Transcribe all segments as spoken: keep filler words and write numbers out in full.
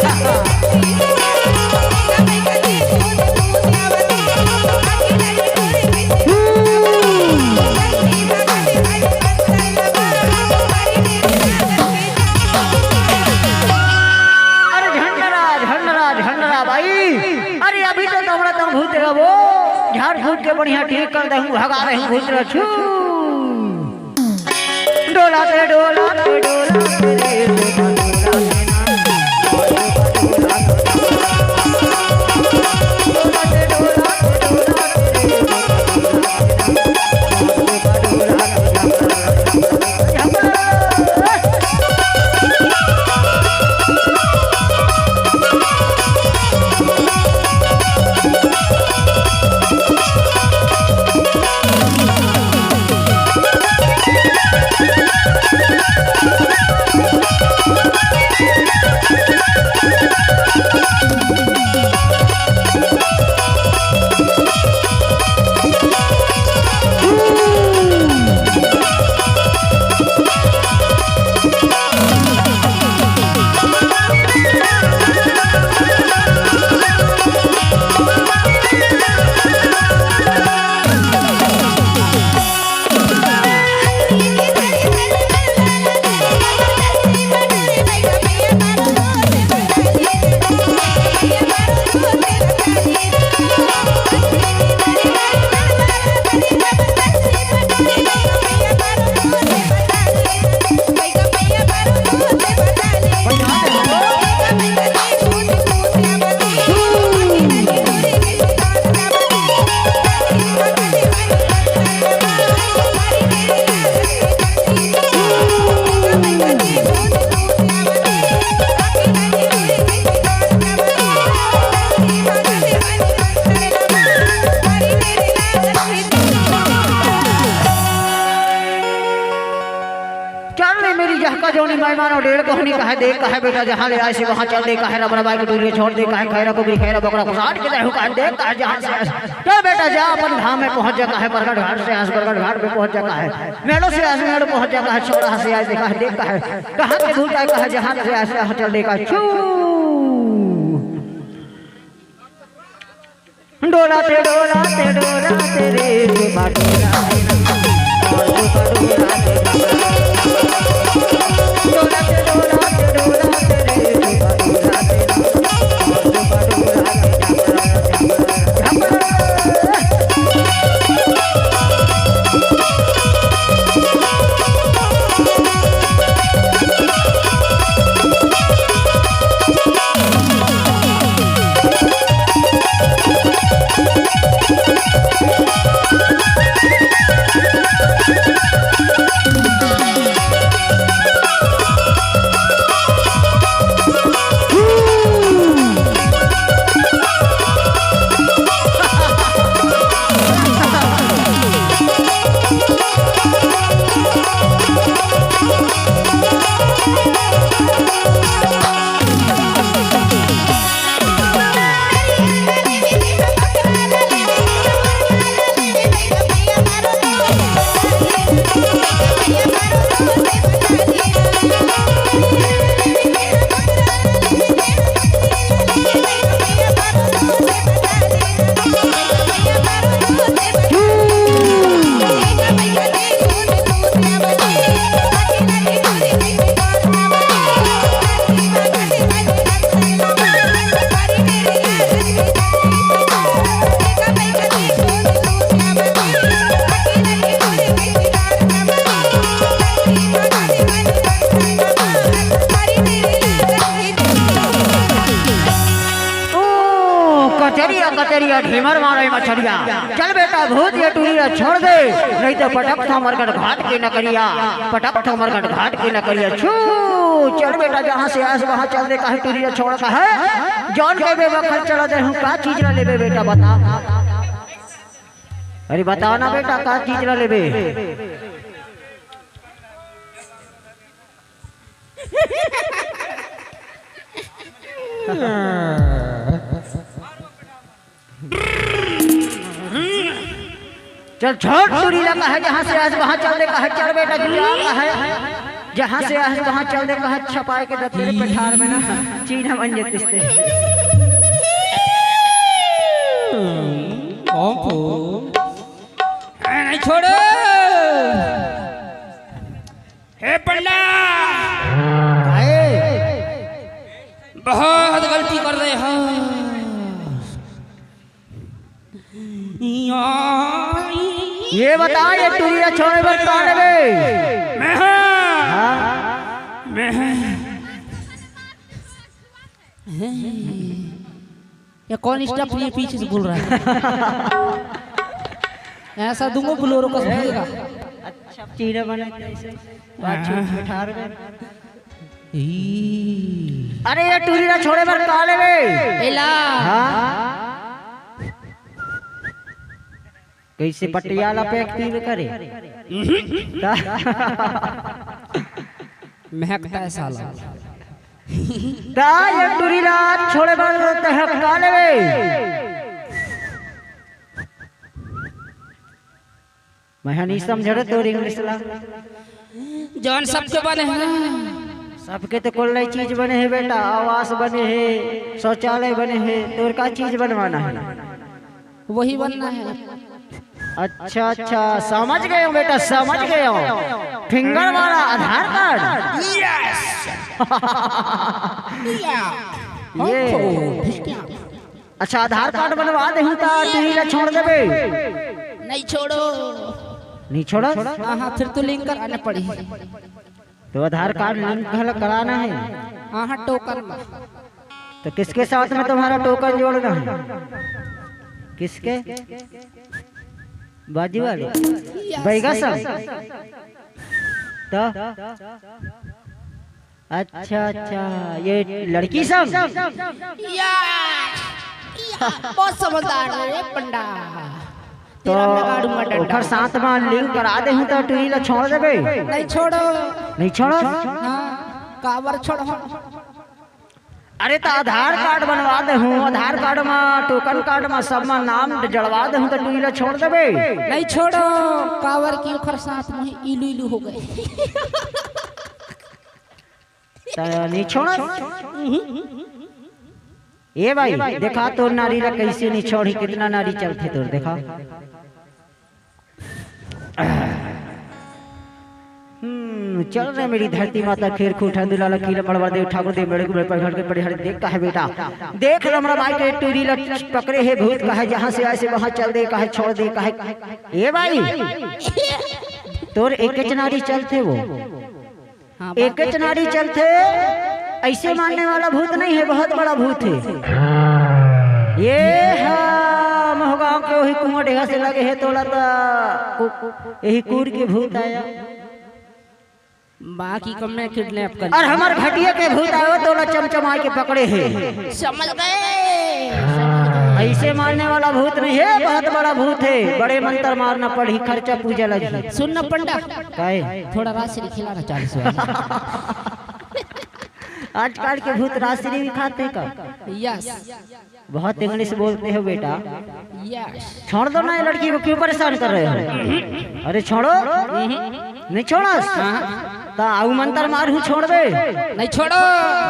अरे झंडरा, झंडरा, झंडरा भाई, अरे अभी तो दौड़ा तम भूत रहो, झाड़ फूट के बढ़िया ठीक कर दे हूँ, भगा रहे हूँ भूत रहो, छू। डोला ते, डोला ते, डोला ते रे, डोला ते ना। चल रे मेरी जहका जोनी मेहमान और डेढ़ कोहनी कहे, देख कहे बेटा जहाँ ले आए से वहाँ चल दे कहे, रबड़ा बाई को दूर छोड़ दे कहे, खैरा को भी खैरा बकरा को साट के दे कहे, देख कहे जहाँ से आए। चल बेटा जा अपन धाम में पहुँच जा कहे, बरगद घाट से आस बरगद घाट पे पहुँच जा कहे, मेड़ो से आस मेड़ो पहुँच जा कहे, छोड़ा से आए देखा है, देख कहे, कहाँ के भूल जाए कहे, जहाँ से आए से वहाँ चल दे कहे, छू। डोला ते, डोला ते, डोला ते रे, बाबा डोला ते। ओ, कचरिया, कचरिया, ढीमर मारे मछरिया। चल बेटा, भूत ये टूरी ला छोड़ दे, नहीं तो पटक था मरगट घाट के नकरिया, पटक था मरगट घाट के नकरिया। छू, चल बेटा, जहाँ से आस वहाँ चल दे, काहे टूरी ला छोड़ का है? जान के बेबखल चला दे हूँ, का चीज ला लेबे बेटा, बता। अरे बताओ ना बेटा, का चीज ला लेबे? चल छोड़, टूरी ला कहे, जहाँ से आस वहाँ चल दे, कहे चल बेटा, जा कहे। जहाँ से आए वहाँ चल दे, कहा छपाए के दत्ते रे पेठार में ना, चीन्हा बन जतिस ते। नहीं छोड़ो। हे पंडा, बहुत गलती कर रहे हो। ये बता, ये टुरी ला छोड़े बर का लेबे? मैं हाँ। हाँ? मैं हाँ। ये कौन स्टेप ये पीछे से बोल रहा है? ऐसा दूंगा बोलेरो का सुनिएगा। अच्छा, चीन्हा बना के ऐसे। बात छोड़, बैठा रहे। ई। अरे, ये टुरी ला छोड़े बर का लेबे? एला। हाँ? कैसे पटियाला पे एक्टिंग करे? महकता है साला। ता ये टुरी ला छोड़े बर ते ह का लेबे? मैं ह नहीं समझ रहे तोर इंग्लिश ला। जौन सबके बने हैं। सबके तो कुल नई चीज बने हे बेटा, आवास बने हे, शौचालय बने हे, तोर का चीज बनवाना है? वही बनना है। अच्छा, अच्छा, समझ गए हूँ बेटा, समझ गए हूँ। फिंगर वाला आधार कार्ड। यस। ये। अच्छा, आधार कार्ड बनवा देहूँ त टुरी ला छोड़ देबे? नहीं छोड़ो। नहीं छोड़ो? हाँ, हाँ, फिर तो लिंक कराना पड़ी। तो आधार कार्ड लिंक घला कराना है। हाँ, हाँ, टोकन में। तो किसके साथ में तुम्हारा टोकन जोड़ना है? किसके? बाजू वाले? बैगा संग? तो? अच्छा, अच्छा, ये लड़की संग? या, या, बहुत समझदार है ये पंडा। तो तेरा नगाड़ू मटन ओकर डाल। साथ में लिंक करा देहूँ त टुरी ला छोड़ देबे? नहीं छोड़ो। नहीं छोड़ो? हाँ, काबर छोड़ो? अरे, त आधार कार्ड बनवा देहूँ, आधार कार्ड में, टोकन कार्ड में, सब में नाम जड़वा देहूँ त टुरी ला छोड़ देबे? नहीं छोड़ो, काबर कि ओकर साथ में इलू इलू हो गए। त नहीं छोड़स? ए भाई, देखा तोर नारी ला कैसे नहीं छोड़ी, कितना नारी चलथे तोर, देखा। हम्म, चल रे मेरी धरती माता, खेर खूंटा दुलाला, कीला मड़वा देव ठाकुर देव, मेरे को मेरे पर घर के पड़े हरे, देख का है बेटा, देख रमरा माई के टुरी ला पकड़े हे भूत, का है जहाँ से आए से वहाँ चल दे, का है छोड़ दे, का है। ए भाई, तोर एक नारी चलथे वो। हाँ, बाप एकच नारी चलथे, ऐसे मानने वाला भूत नहीं है, बहुत बड़ा भूत है। ये हा मोहगांव के वही कुआं डेहा से लगे है तोला ता कु-, यही कूर के भूत आया। बाकी कम में किडनैप कर और हमार घटिया के भूत आयो तोला चमचमाई के पकड़े है। समझ गए? ऐसे मानने वाला भूत नहीं है, बहुत बड़ा भूत है। बड़े मंत्र मारना पड़ी, खर्चा पूजा लगी। सुन न पंडा, काहे? थोड़ा राशि खिलाना चालीस वाला। आजकल के भूत राशि भी खाते का? यस। बहुत इंग्लिश बोलते हो बेटा। यस। छोड़ दो ना ये लड़की को, क्यों परेशान कर रहे हो? अरे छोड़ो। नहीं छोड़स? हाँ। ता आऊ मंत्र मारहूँ छोड़बे? नहीं छोड़ो।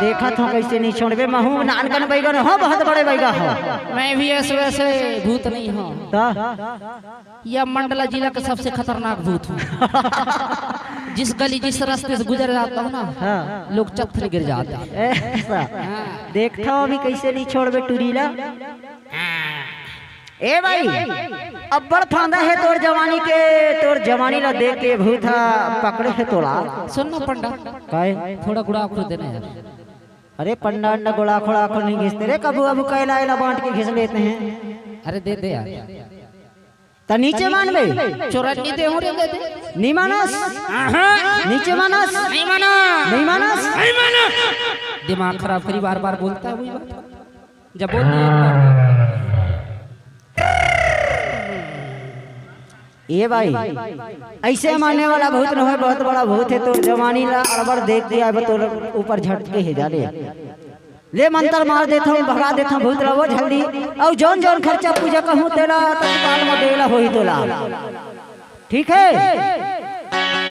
देखत हो कैसे नहीं छोड़बे, महू नानकन बैगन हो, बहुत बड़े बैगा हो। मैं भी ऐसे वैसे भूत नहीं हूँ। ता? यह मंडला जिला का सबसे खतरनाक भूत हूँ। जिस गली, जिस रास्ते से गुजर जाता हूँ ना, हाँ। लोग चत्थर गिर जाते हैं। ऐसा। हाँ। देखता हूँ अभी कैसे नहीं छोड़बे टुरी ला। ए भाई, अब्बड़ फांदा है तोर जवानी के, तोर जवानी ला देख के भूत हा पकड़े है तोला। सुन ना पंडा, काहे? थोड़ा गुड़ा आखुर देना यार। अरे पंडा अंडा गुड़ा खोड़ा आखुर नहीं घिसते रे, कभू अबू कैला एला बांट के घिस लेते हैं। अरे दे दे यार। त नीचे मानबे? चोरन्नी दे हो रे, दे दे। नी मानस? नीचे मानस? नहीं माना। नहीं मानस? नहीं माना। दिमाग खराब करी, बार बार बोलता है वही बात। जब बोल दिया एक बार। ए भाई, ऐसे मानने वाला भूत न होय, बहुत बड़ा भूत है। तोर जवानी ला अड़बड़ देख दिया, अब तोर ऊपर झटके है, जाने। ले मंत्र मार देथंव, भगा देथंव भूत ला वो जल्दी। अउ जौन जौन खर्चा पूजा कहूँ तेला तत्काल म देला होही तोला। ठीक है?